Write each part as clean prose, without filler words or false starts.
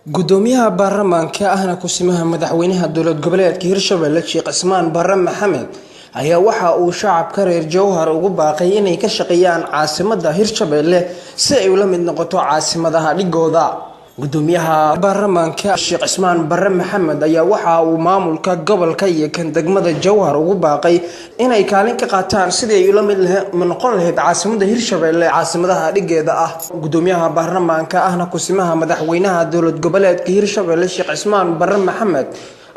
Gudoomiyaha baarlamaanka ahna kusimaha madaxweynaha dowlad goboleedka Hirshabelle Sheekh Cismaan Barre Maxamed ayaa waxa uu shacabka reer Jowhar ugu baaqay inay ka shaqeeyaan caasimadda Hirshabelle si ay ula mid noqoto caasimadaha dhigooda. Gudoomiyaha baarlamaanka Sheekh Cismaan Barre Maxamed ayaa waxa uu maamulka gobolka iyo kan degmada Jowhar ugu baaqay inay kaalin ka qaataan sidii ay ula mid noqon lahayd caasimadda Hirshabelle caasimadaha dhigeeda ah. Gudoomiyaha baarlamaanka ahna kusimaha madaxweynaha dowlad goboleedka Hirshabelle Sheekh Cismaan Barre Maxamed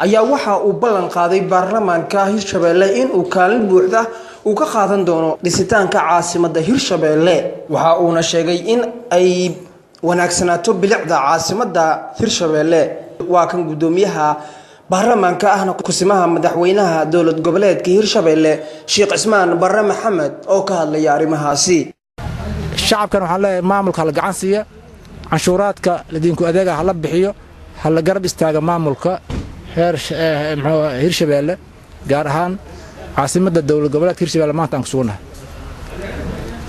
ayaa waxa uu ballan qaaday baarlamaanka Hirshabelle in uu kaalin buuxda uu ka qaadan doono dhisitaanka caasimadda Hirshabelle. Waxa uuna sheegay in ay wanaagsanaato bilicda caasimadda Hirshabelle. Waa kan gudoomiyaha baarlamaanka ahna kusimaha madaxweynaha dowlad goboleedka Hirshabelle Sheekh Cismaan Barre Maxamed oo ka hadlaya arrimahaasi. Shacabkan waxaan leeyahay, maamulka hala gacan siiya, canshuuraadka ladinku adeega hala bixiyo, hala garab istaaga maamulka heer muxuu Hirshabelle, gaar ahaan caasimadda dowlad goboleedka Hirshabelle maanta aan ku sugannahay.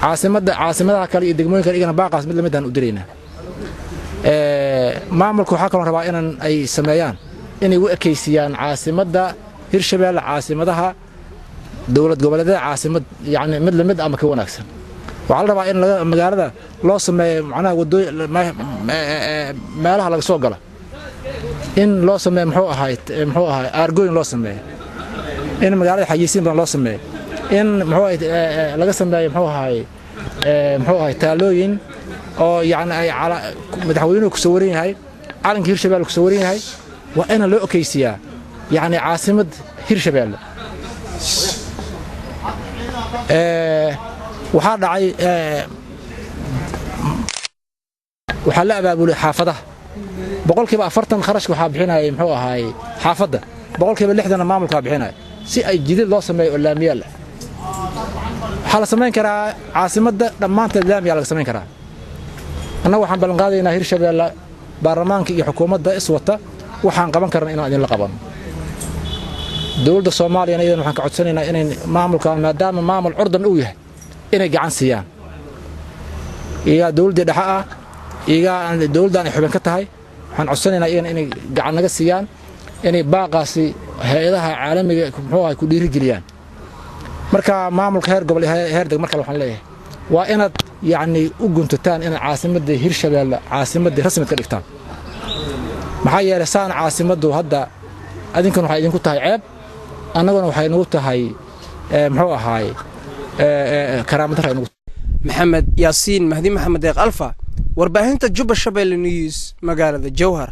Caasimadda, caasimadaha kale iyo degmooyinka igana baaqaas mid lamid aan u diraynaa. Maamulka waxaa kaloo rabaa inan ay sameeyaan inay u ekaysiiyaan caasimadda Hirshabelle caasimadaha dowlad goboleedyada, caasimad yacni mid lamid ama ka wanaagsan. Waxaa la rabaa in magaalada loo sameeyo macnaha wadooy, meelaha laga soo galo in loo sameeyo muxuu ahay aargooyin loo sameeyo, in magaalada xayeysiin badan loo sameeyo, in muxuu ahay laga sameeyo muxuu ahay taalooyin oo yacni ay madaxweynuhu ku sawiran yahay, calanka Hirshabelle ku sawiran yahay. Waa ina loo okeysiiyaa yacni caasimad Hirshabelle. Waxaa dhacay, waxaa la abaabulay xaafadaha. 40% kharashka waxaa bixinayay muxuu ahaay xaafadda, 60%-na maamulkaa bixinaya, si ay jidad loo sameeyo oo laamiyaal ah. Waxaa la samayn karaa caasimadda dhammaanteed laamiyaa laga samayn karaa. Annagu waxaan ballan qaadaynaa Hirshabeelle baarlamaanka iyo xukuumadda iswata waxaan qaban karna inaan idinla qabano. Dowladda Soomaaliyana iyadan waxaan ka codsanaynaa inay maamulkan, maadaama maamul curdan uu yahay, inay gacan siiyaan. Iyagaa dowladdii dhexe ah, iyagaa dowladdan ay xubin ka tahay. Waxaan codsanaynaa iyagana inay gacan naga siiyaan, inay baaqaasi hay-adaha caalamiga muxuu ahay ku dhiirigeliyaan. Marka maamulka heer gobol iyo heer deg mar kale waxaan leeyahay, waa inaad yacni u guntataan inaad caasimadda Hirshabeelle caasimaddii rasmid ka dhigtaan. Maxaa yeelay saan caasimaddu hadda adinkan waxay idinku tahay ceeb, annaguna waxay nagu tahay muxuu ahaay karaamadara nagu. Maxamed Yaasiin Mahdi, Maxamed Deeq Alfa, warbaahinta Jubba Shabeelle News, magaalada Jowhar.